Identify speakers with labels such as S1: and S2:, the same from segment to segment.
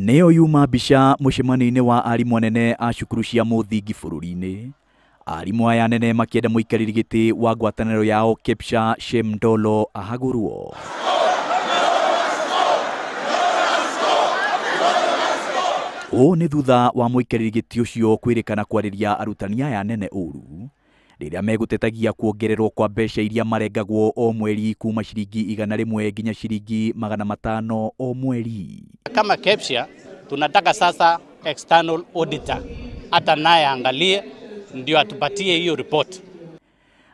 S1: Nĩyo yuma mbica mũcemanio-inĩ wa arimũ anene a cukuru cia mũthingi bũrũri-inĩ. Arimũ aya anene makĩenda mũikarĩri gĩtĩ wa ngwatanĩro yao KEPSHA Shem Ndolo ahagũrwo. Ũũ nĩ thutha wa mũikarĩri gĩtĩ ũcio kwĩrĩkana kwarĩria arutani aya anene ũru rĩrĩa megũtetagia kuongererwo kwa mbeca iria marengagwo o mweri kuma ciringi 100 nginya ciringi 500 o mweri.
S2: Kama KEPSHA tunataka sasa external auditor hata naye angalie ndio atupatie hiyo report.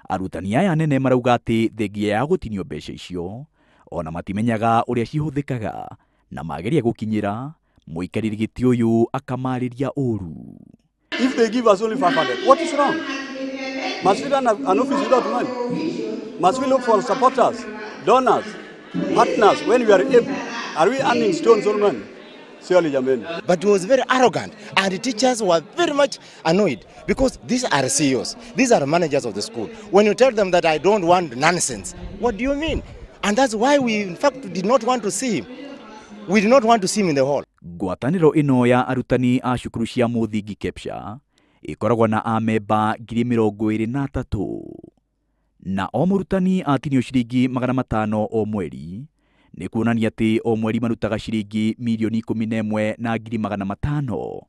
S1: Arutani aya anene marauga atĩ thengia ya gũtinio mbeca icio ona matimenyaga ũrĩa cihũthĩkaga na mageria gũkinyĩra mũikarĩri gĩtĩ ũyũ akamarĩria ũru.
S3: If they give us only 500, what is wrong? Must we run an office without money? Must we look for supporters, donors, partners when we are able? Are we earning stones or money? Surely, jameni.
S4: But he was very arrogant, and the teachers were very much annoyed because these are CEOs, these are managers of the school. When you tell them that I don't want nonsense, what do you mean? And that's why we, in fact, did not want to see him. We did not want to see him in the hall.
S1: Ngwatanĩro ĩno ya arutani a cukuru cia mũthingi KEPSHA ĩkoragwo na amemba 23,000 na o mũrutani atinio ciringi 500 o mweri nĩ kuonania atĩ o mweri marutaga ciringi mirioni 11 na ngiri 500.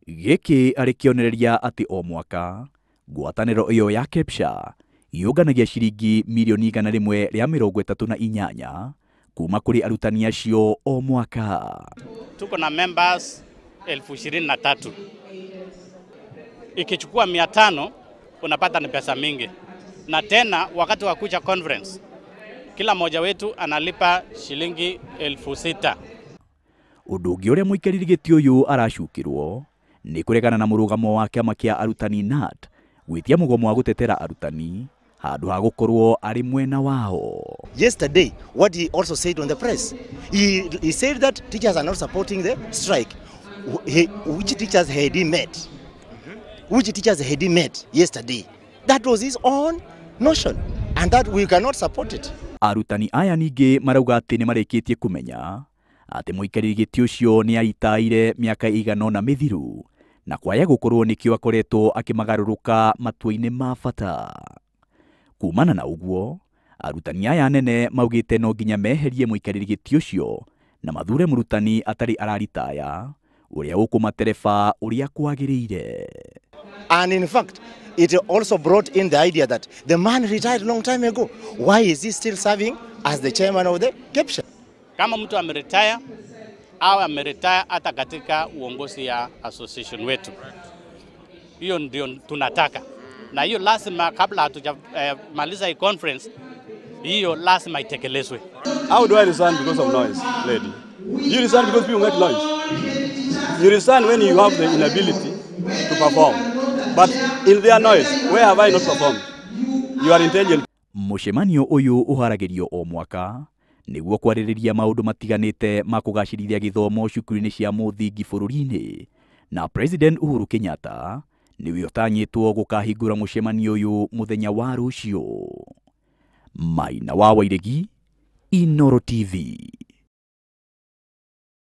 S1: Gĩkĩ arĩ kĩonereria atĩ o mwaka ngwatanĩro ĩyo ya KEPSHA yũnganagia ciringi mirioni 138 kuma kũrĩ arutani acio o mwaka.
S2: Tuko na members 23,000. Ikichukua 500 unapata ni pesa mingi. Na tena wakati wa kuja conference kila mmoja wetu analipa shilingi 6,000.
S1: Ũndũ ũngĩ ũrĩa mũikarĩri gĩtĩ ũyũ aracukĩrwo nĩ kũregana na mũrũgamo wa kĩama kĩa arutani KNUT gwĩtia mũgomo wa gũtetera arutani handũ ha gũkorwo arĩ mwena wao.
S4: Yesterday, what he also said on the press, he said that teachers are not supporting the strike. Which teachers had he met? Which teachers had he met yesterday? That was his own notion, and that we cannot support it.
S1: Arutani aya ningĩ marauga atĩ nĩ marĩkĩtie kũmenya atĩ mũikarĩri gĩtĩ ũcio nĩ aritaire mĩaka 8 mĩthiru na kwaya gũkorwo nĩkĩo akoretwo akĩmagarũrũka matua-inĩ ma bata. Kumana na ũguo, arutani aya anene maugĩte no nginya meherie mũikarĩri gĩtĩ ũcio na mathure mũrutani atarĩ araritaya ũrĩa ũkũmatereba ũrĩa kwagĩrĩire.
S4: And in fact, it also brought in the idea that the man retired long time ago. Why is he still serving as the chairman of the KEPSHA?
S2: Kama mtu ameretire au ameretire hata katika uongozi ya association wetu. Hiyo ndio tunataka. Na hiyo lazima kabla hatujamaliza hii conference, hiyo lazima itekelezwe.
S3: How do I resign because of noise, lady? You resign because people make noise. You resign when you have the inability to perform. But in their noise, where have I not performed? You are intelligent.
S1: Mũcemanio ũyũ ũharagĩrio o mwaka nĩguo kwarĩrĩria maũndũ matiganĩte ma kũgacĩrithia gĩthomo cukuru-inĩ cia mũthingi bũrũri-inĩ, na President Uhuru Kenyatta nĩwe ũtanyĩtwo gũkahingũra mũcemanio ũyũ mũthenya wa rũciũ. Maina wa Wairegi, Inooro TV.